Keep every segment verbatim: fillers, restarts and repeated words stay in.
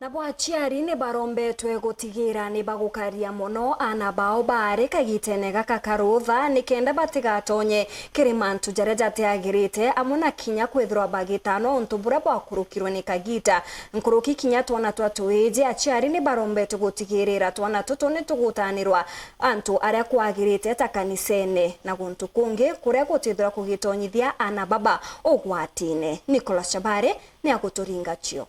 Nabo aciari ni barombetwe gutigira ni bagukaria mono aana bao baari kagitene gaka ka rutha, nikenda batigatonye kiri mantu jaria jatiagirite, amwe na kinya kwithirwa bagitanwa untu buria bwakurukirwe ni kagita. Nkuruki kinya twana twa tuiji, aciari ni barombetwe gutigirira twana tutu ni tugutanirwa antu aria kwagirite, ta kanisene na guntu kungi kuria gutithirwa kugitonyithia aana baba ugwatine. Nicholas Chabare ni aguturinga cio.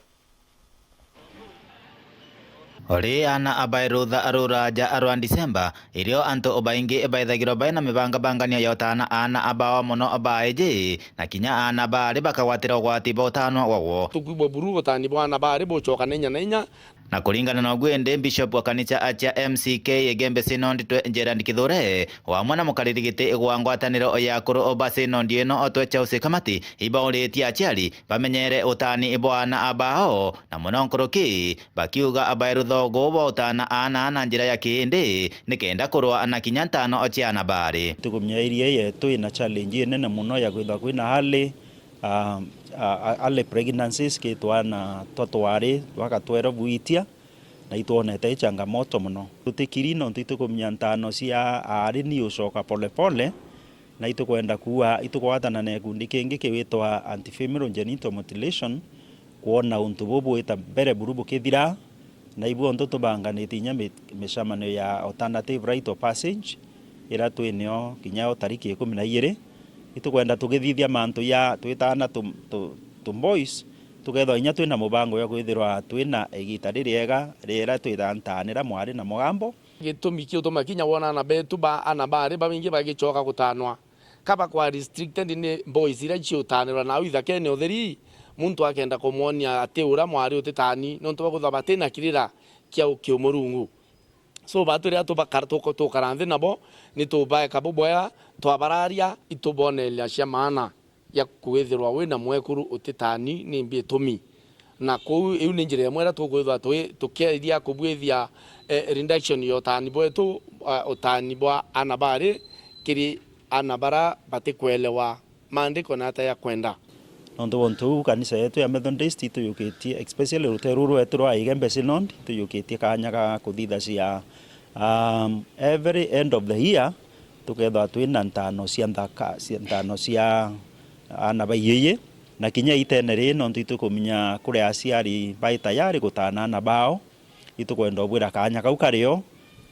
Ori aana abae rutha ruraja rwa Disemba, irio antu baingi baithagirwa bai na mibangabangania ya utaana aana abao mono baiji, na kinya aana baari bakagwatira ugwati bwa utaanwa gwagwo. Tukwigua buru utaani bwa aana baari bucoka na inya na inya. Na kuringana na uguo indi, Bishop wa kanisa acia M C K Igembe Synod twe Gerald Kithure, o amwe na mukariri giti gwa ngwataniro ya akuru ba Synod ino twe Charles Kamati, ibauritie aciari bamenyere utaani bwa aana abao, na mono nkuruki bakiuga abae ruthogo bwa utaana aana na njira ya kiindi, nikenda kurwa na kinya ntaano cia aana baari. Tukumenya area yetu ina challenge inene mono ya kwithwa kwina early, ah, ah, early pregnancies ki twana twa twari twaka twelve witia, na itwonete i changamoto mono. Tutikiri nontu itukumenya ntaano cia aari ni ucoka polepole, na itukwenda kuua, itugwatana na gikundi kingi kiwitwa anti-female genital mutilation, kwona untu bubu bwita mbere buru bukithira, na ibu ontu tubanganitie inya mi-, micemanio ya alternative rite of passage, ira twi nio kinya o tariki ikumi na igiri. Itukwenda tugithithia mantu ya twitana tu, tu, tu boys, tukethwa inya twina mubango ya kwithirwa twina igita ririega riria twithantanira mwari na mugambo. Gitumi kiutuma kinya wona aana betu ba aana baari babaingi bagicoka gutanwa, ka bakwa restricted ni boys iria ciutanirwa nau ithakene utheri, muntu akenda kumwonia ati ura mwari utitani, nontu bwa kwithwa batina kirira kia ukiumurungu. So, batu riria tubakara-, tuko-, tukara nthi nabo, ni tubaeka bubwega, twabararia, ituboneria cia maana ya kwithirwa wina mwekuru utitani, nimbi itumi. Na kuu, iu ni njira imwe iria tukwithwa twi-, tukieria kubwithia, eh, reduction ya utani bwetu, ah, utani bwa aana baari kiri aana baria batikwelewa maandiko na ata ya kwenda. Nontu bwa untu uu, kanisa yetu ya Methodist ituyukitie, especially ruteere ruru rwetu rwa Igembe Synod, ituyukitie kaanya ga kuthithacia, um, every end of the year, tukethwa twina ntaano cia nthaka, cia ntaano cia aana ba iyeye, na kinya itene riri, nontu itukumenya kuri aciari bai tayari gutaana aana bao, itukwenda ubwira kaanya kau kario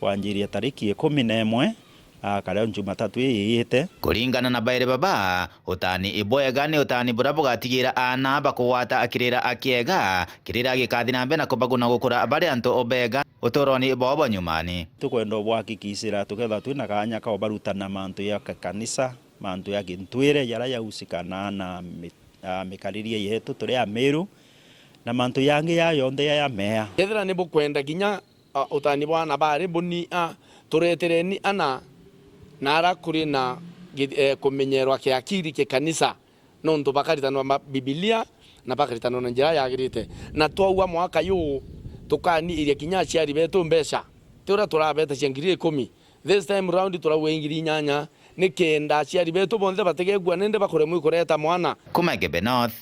kwanjiria tariki ikumi na imwe, ah, kario Jumatatu ii iite. Kuringana na bairi baba, utani ibwega ni utani buria bugatigira aana bakugwata kirira kiega, kirira gikathi na mbere na kubaguna gukura bari antu bega uturoni bwao bwa nyumani. Tukwenda ubwakikisira tukethwa twina kaanya ka ubarutana mantu ya ka-, kanisa, mantu ya kintwire jaria jausikana na mi-, ah, mikaririe yetu turi Amiru, na mantu jangi ja jonthe jaria mea. Kethira ni bukwenda kinya, ah, utani bwa aana bari buni, ah, turetereni aana na ara kuri na gi-, eh, kumenyerwa kiakiri kikanisa, nontu bakaritanwa ma-, Bibilia na bakaritanwa na njira yagirite. Na twaua mwaka juu, tukaniiria kinya aciari betu mbeca, ti uria turabetacia ngiri ikumi. This time round turaua ngiri inyanya, nikenda aciari betu bonthe batigekua nende bakuremwa ikureta mwana. Kuma Igembe North,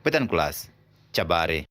Betan Class, Chabari.